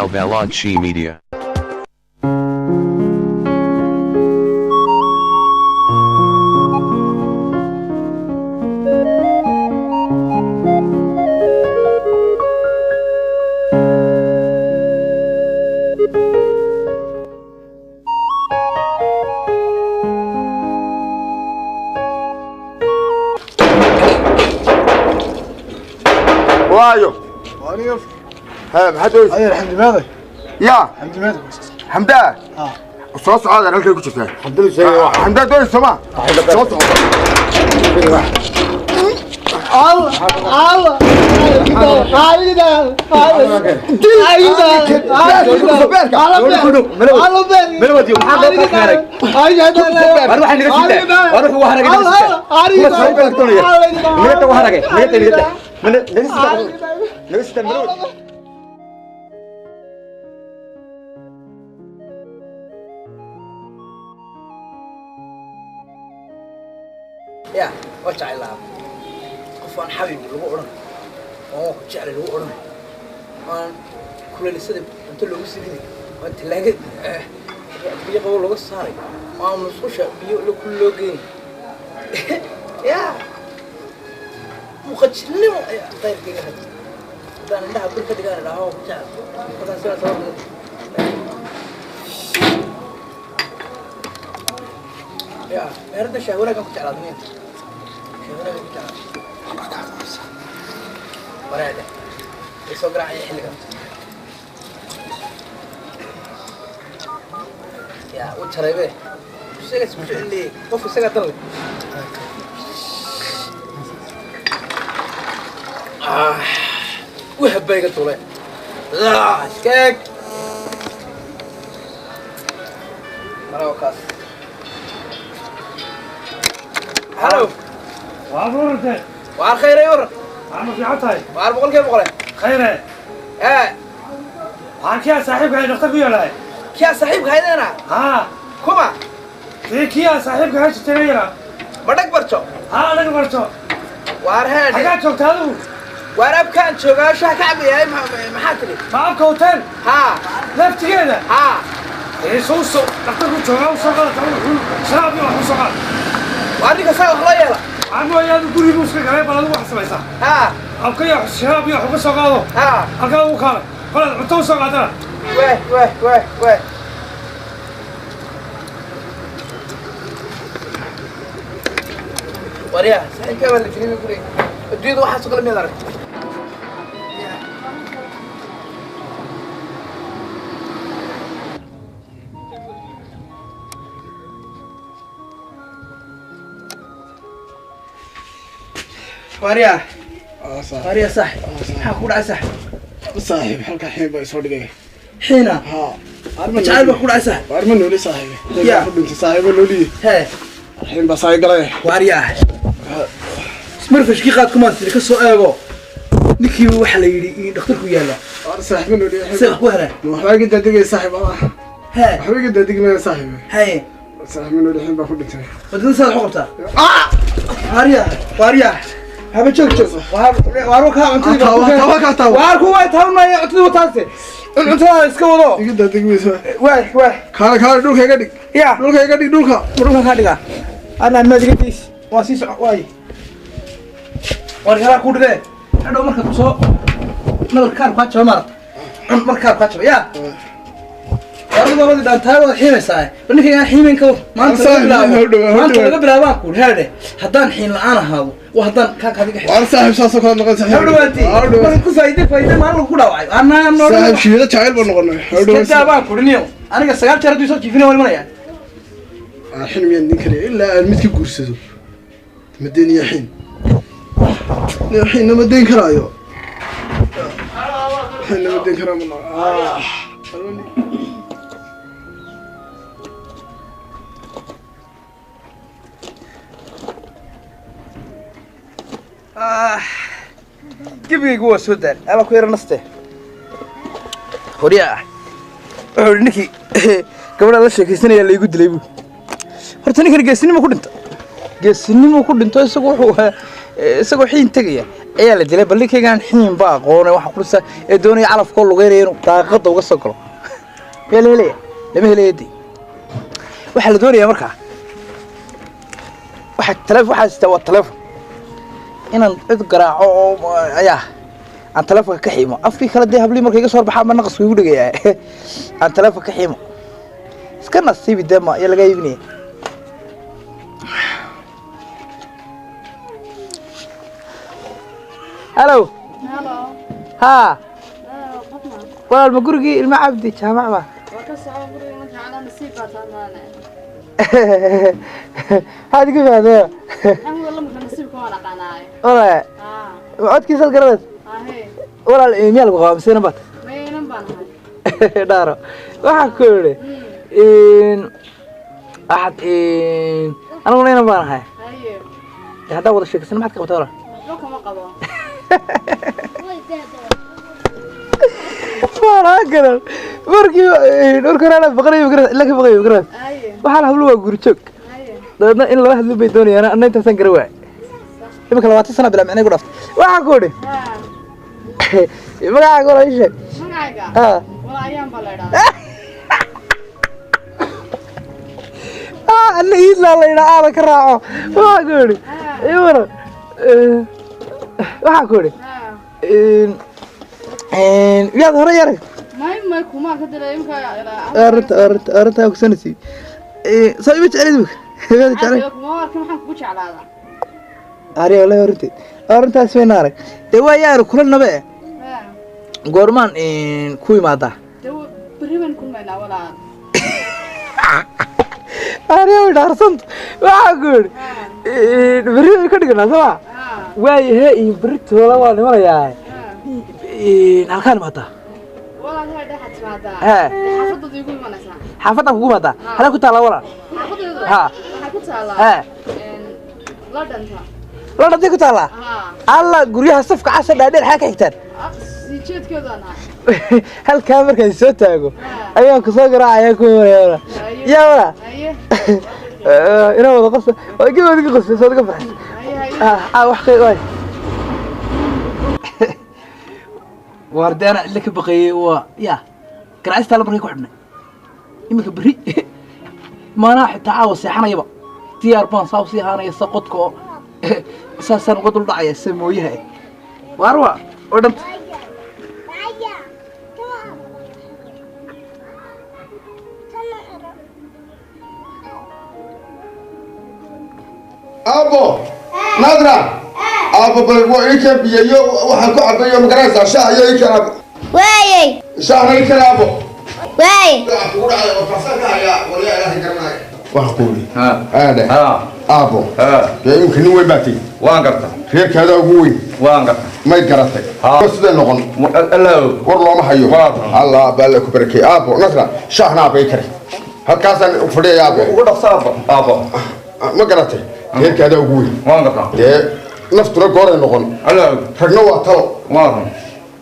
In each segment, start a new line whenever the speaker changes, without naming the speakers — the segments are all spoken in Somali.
Balbalad Media.
Waayo ha, maxaad doonaysaa?
Adeer, Xamdi maaday?
Ya.
Xamdi maaday?
Xamdaa.
Ah.
Soo socda, halkay ku jirtaa. Xamdaa doonaysa ma soo socda.
Allah Allah,
Ya waa jecel lahaa qof aan xabiib lagu odhan oo ku jeclay lagu odhan, aan kuleelisada cunto loogu sidinay, aan talaagad biyo qabo looga saaray, aan musqusha biyo kul loo geynay. Ya muqajilnimo ayaa dayrkayga hay haddaan indhaha bir ka dhigaan idhaha waa ku jecel markaan sidaa sabab. Ya meherada shaah wanaagan ku jeclaaday miya? Shaah wanaagan ku jeclaaday waraadhe way soo garaacaya xilligan. Ya u jaraybe, isaga isku jeceliyey, qof isagaa dan leh. Wahab baa iga tuulay. Iskaag marawa kaas. Halo.
Waa warantay.
Waar khayray, waran.
Waa ma fiican tahay?
Waar 100%.
Khayre.
Ee.
Waxaan kiyaa saaxiibka hay dhakhtar ku yeelay.
Kiyaa saaxiibka haydana?
Haa.
Kuma?
Dee kiyaa saaxiibka hay jirtay yara.
Ma dhag barjo?
Haa, dhag barjo.
Waar heedhe.
Xagaa joogta adigu?
Waar abkaan joogaa, shaah ka cabayahay. Maxaa tidhi?
Ma abka hotel?
Haa.
Laftigeeda?
Haa.
Ee soo soo dhakhtarku joogaa, u soo qaada sharaab iyo wax u soo qaada.
Waar ninka saa wax loo yeela?
Ama ayaadu gurigu iska galay, bal adigu wax samaysaa.
Haa.
Abka iyo sharaab iyo wax uga soo qaado.
Haa.
Halkaa ugu kaalay. Qolaad cunto u soo qaadana.
Weh weh weh weh. Waryaa saaxiibkaa baa la jiray guriga. Adduunyada waxaasoo kale miyaad aragtay? Waryaa, waryaa saaxib, maxaa ku dhacay saaxib?
Saaxiib, halka xiin baa isoo dhigay.
Xiina?
Haa.
Jacayl baa ku dhacay saaxib?
Waar ma nooli saaxiib?
Ya.
Ku dhintay saaxiib, nooliye.
Hee.
Xiin baa saay galay.
Waryaa, ismarfashkii qaad kumaan tiri ka soo eego ninkii waxa la yidhi in dhakhtarku yaalla.
Waar saaxiib, ma nooliye.
See wax ku heleen?
Waxbaa iga daadegay saaxiib.
Hee.
Waxba iga daadegmaya saaxiib.
Haye.
Saaxiib, ma nooliye, xiin baa ku dhintay.
Wadada saad wax u qabtaa? Waaryaa, waaryaa, haba joog joog. Waar kaa cuntadii? Waar ku way tabanaya cuntadii wataase. Cuntada iska wado.
Iga daadegmaysa.
Waay waay.
Kaale kaale, dhulka iga dhig.
Ya.
Dhulka iga dhig, dhulka.
Dhulka kaa dhigaa anaa maad iga diis, waa sii soco waay. War yaraa ku dhigee, hadhow marka kusoo nabar kaar kaa jaba maarata cun marka kaar kaa jaba. Ya warada labadii dhaantaay wada xiimaysaa, bal ninkaygaan xiimayn ka war maanta laga bilaabo, maanta laga bilaabaan ku heedhe haddaan xiin la-aan ahaado waa haddaan kaa kaadiga.
Waar saaxiib, saasoo kale noqon saaxiib.
Haw dhawaatay marka ku faa'iide faa'iide maalin lagu dhaawacay anaa noo.
Saaxiib, shiida jacayl baan noqonay. Haw
iska daa baan ku dhiniyo, aniga 9 jeer hadduu soo jiifina waan imanaya.
Xin miyaan din karaya ilaa aan mid ka guursado? Ma deeniya xin, xinna ma deyn karaayo, xinna ma deyn karaa ma.
Gebigaygu waa soo daal ama ku yara naste. Horyaa, wuxuu ihi ninkii gabadha la sheekaysanaya laygu dilay buu. Horta ninkan geesinimo ku dhinta, geesinimo ku dhinto. Isagu wuxuu ahaa isagoo xiin tegaya Ayaa la dilay, bal ninkaygaan xiin baa aqoonay waxa kulisa ee doonaya calafkoo lugeynaya inuu daaqadda uga soo galo. Miyaa la helaya? Lama helaya dee. Waxaa la doonayaa markaa, waxa taleefon waxaa sitaa waa taleefon, inaan cid garaaco oo ayaa aan taleefonka ka xiimo. Afkii kale dee hablii markay iga soo horbaxaan ba naqasku igu dhegayaa. Aan taleefonka ka xiimo, iska nasiibi dee, ma ayaa laga iibinaya. Halo.
Halo.
Haa.
Qofna.
Walaal, ma gurigii ilma Cabdi Jaamac ba?
Waa ka socon guriga marka cala nasiib baa taamaane.
Maxaad igu fahdee?
Anigu lamka nasiibka waan aqaanaay.
Walaal,
Ah,
ma codkiisaad garanaysa?
Ahe.
Walaal, miyaa lagu qabaa mise baad?
Maynan baan ahay.
Dhaaro, waxaa ku yidhi waxaad aniguna inan baan ahay.
Haye.
Dee haddaan wada sheekaysan, maxaad ka qabtaa walaal?
Waxba kama qabo.
Maanaa garan markii markii hore anaa baqanayo magaran ila ka baqayo magaran.
Haye.
Waxaan hablo waa gurjoog.
Haye.
Dabeedna in lala hadlo bay doonayaan, anna intaasaan garan waay. Imika 20 sana bilaa micnay ku dhaftay. Waxaan ku idhi
Ha,
magacaaga walaal ii sheeg.
Magacayga.
Ah.
Walaa ayaan baa la idhaahdaa.
Ah, alla iidlaa la yidhaa aada ka raaco. Waxaan ku idhi ii waran, waxaan ku idhi
Ha.
miyaad hore yarag?
May kuma ka dilay imka ilaa.
Arrinta arrinta arrintaa kusanaysi soo ima jeclid imika, miyaad jeclay?
Kuma arkin, waxaan kugu jeclaadaa.
Ariya wallahi arrinteed arrintaas wayna arag dee waa yaanu kula nabe.
Ha.
Goormaan ku imaadaa?
Dee berri baan kulmaynaa walaal.
Ariya way dhaarsanta. Waxaan ku idhi berri baynu ka dhiganaa soo ma?
Ha.
Waayahe, iyo berri toola waa nimanayaa.
Ha.
Halkaan imaadaa?
Walaal hay dhexa timaadaa.
Ha.
Dee xaafadooda igu imanaysaa.
Xaafadaan kugu imaadaa? Halaa ku taallaa walaal?
Xaafadooda.
Ha.
Waxaa ku taallaa.
Ha.
La dhanta.
La dhantay ku taallaa?
Ha.
Alla guryaha safka casa dhaadheer xaa ka xigtaan?
Sii jeedkeedaan ahay.
Halkaa markaan soo taago ayaan kusoo garaacaya, ku imanaya walaal. Yaa walaal.
Haye.
Inaa wada qosa gabaad iga qosay soo iga farxay.
Haye haye.
Ah wax qey waay waarde ana cidla ka baqayay waa ya garaacista alla markay ku xidhnay. Iminka berri maanaa xitaa caawa seexanayaba diyaar baan saa usii ahaanaya, sa qodka oo saasaan uga dul dhacaya sa mooyaha waar waa oo dhanta.
Aabbo, Nadra, aabbo, bal waa ii keen biyayo waxaan ku cabayo, ma garanaysaa, shaah iyo ii keen aabbo.
Waayey.
Shaahna ii keen aabbo.
Waay.
Waxaan kugu dhacay oo farsan ka hayaa walyaa Ilaahay garanaya. Waxaan ku yidhi aadhe aabbo, dee imika nin weyn baa tegi.
Waan gartaa.
Reerkaadaa ugu weyn.
Waan gartaa.
May garatay sidee noqon?
Allow.
War looma hayo.
Waa run.
Allah baa alla ku barakeey. Aabbo, Nasra, shaahna aabba ii kari, halkaasaan fadhiyaya aabbo.
Ugu dhaqso aabbo, aabbo.
Ma garatay, reerkaadaa ugu weyn.
Waan gartaa.
Dee naftuna gooray noqon.
Allow.
Ragna waa talo.
Waa run.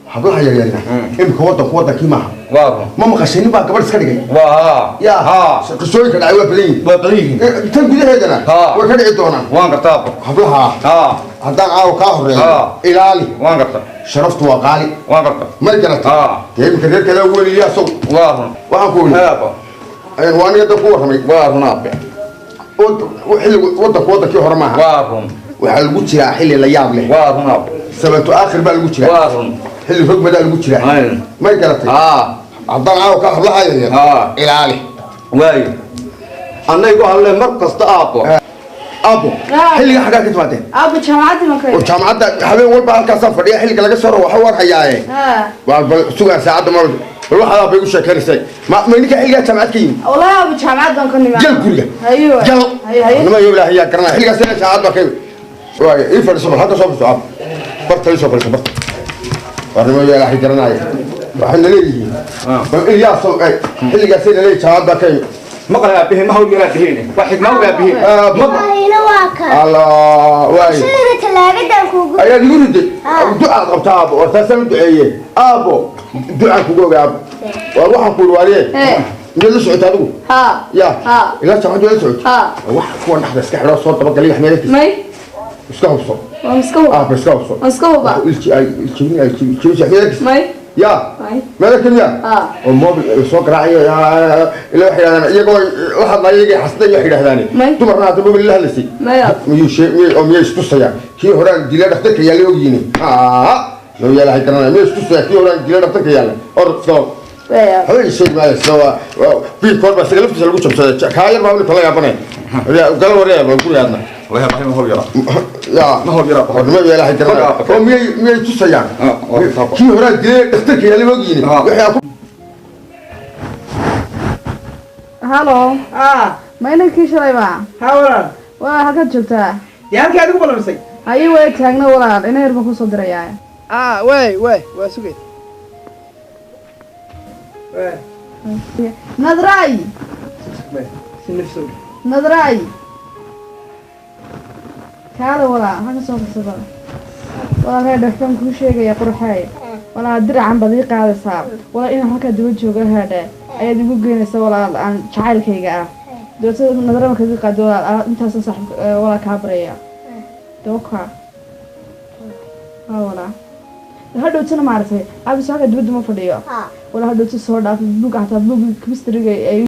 Hablaha yaryarina imika waddanku waddankii maaha.
Waa run.
Ma maqashay nin baa gabadh iska dhigay?
Waa haa.
Yaa
haa.
Qisooyinka dhacay waa badan yihiin.
Waa badan yihiin.
Tan gudaheedana
Haa.
way ka dhici doonaan.
Waan gartaa aabbo.
Hablaha
haa
haddaan caawa kaa horreeyo
Haa.
ilaali.
Waan gartaa.
Sharaftu waa qaali.
Waan gartaa.
May garatay?
Haa.
Dee imika reerkaadaa ugu weyn iyo asagu.
Waa run.
Waxaan ku yidhi
aabbo
waa aniga dan ku warramay.
Waa run aabe.
Xilligu waddanku waddankii hore maaha.
Waa run.
Waxaa lagu jiraa xilli la yaab leh.
Waa run aabbo.
Sabantu aakhir baa lagu jiraa.
Waa run.
Xilli rogmadaa lagu jiraa.
Hay.
May garatay?
Haa.
Haddaan caawa kaa hablaha yaryar
Haa.
ilaali.
Waayo annaygu hadle mar kasta aabbo.
Aabbo, xilliga xaggaa ka timaadeen?
Aabbo, jaamacaddii baan ka
oo jaamacadda habeen walba halkaasaan fadhiya, xilliga laga soo rabo waan hayaaye.
Ha.
Waa bal sugaan saacadda ma bal waxaad aabba igu sheekaynaysay ma ma ninka xilligaa jaamacad ka yimid?
Wallahi aabbo, jaamacad baan ka nimid.
Gal guriga.
Haye.
Gal.
Haye haye.
Nima iyo ilaahay yaa garanaya xilligaas inaa jaamacad baa ka yimid. Waayo ii fadhiiso, bal halka soo fadhiiso aabbo, barta ii soo fadhiiso barta. Waa nima iyo ilaahay garanaya waxayna leeyihiin bal Ilyaasow ay xilligaasay na leeyihin jaamacad baa ka yimid.
Maqlay aabbihiin ma hawl yar aabbihiin waa xigmaa aabbihiin.
Waayna waa ka.
Allah waayo.
Sida talaagadan kuugu.
Ayaad igu riday ducaad qabta aabbo, war taasaan u duceeye aabbo, ducaan kugu oga aabbo. Waar waxaan ku yidhi waariye, miyaad la socota adigu?
Ha.
Ya.
Ha.
Ilaa jaamacad waa la socota?
Ha.
Wax kuwan dhexda iska xidhoo soo dabagalay wax meelkiisa
May.
Iska hubso.
Waan iska hubaa.
Ah, bal iska hubso.
Waan iska hubaa.
Ilki ay ilkibin ay ilkibin.
May.
Ya.
May.
Meel kaliya.
Ah.
Oo mobil soo garaacayo ilaa waxay yidhahdaan iyagoo la hadlaya iyagay xasday waxay yidhahdaan.
May.
Dumarna hadda mobil la hadlaysay.
Maya.
Miyuu shee miyay oo miyay istusayaan kii horaan dila dhakhtarka yaallay ogyihiin. Loo yaalahay garanaya miyay istusayaan kii horaan dila dhakhtarka yaallay orod iska hor.
Waaya.
Waxba sheeg maayo isla waa biilkood baa isaga laftiisa lagu jabsaday kaa yar baa weli kala yaabanaya gal waryaa baa guriga aadna.
Wallahi ma hawl yara.
Ya.
Ma hawl yara.
Hornimo yaalahay garanaya oo miyay tusayaan kii horaan dilay dhakhtarka yaallay ogyihiin wixii aan ku
Halo. Ma inankii shalay baa?
Haa walaal.
Waa halkaad joogtaa?
Dee halkii aad igu ballamisay.
Haye way taagna walaal, ina yar baan kusoo dirayaa.
Waay waay waa sugeyd. Waay.
Nadray.
Si nafsow.
Nadray. Kaala walaal, halka soo farsada. Walaal hee dhextan kuu sheegaya qurxay. Walaal diracan baad ii qaadaysaa. Walaal inaan halkaa daba joogo heedhe ayaad igu geynaysaa walaal aan jacaylkayga ah. Dootada nadra markaad ii qaado walaal intaasaan saaxiib walaal kaa baraya. Dawka. Haa walaal. Hadhowtana maaragtay abis halkaa dibadda ma fadhiyo. Walaal hadhowta soo dhaaf buug xataa buug chemistry-ga ay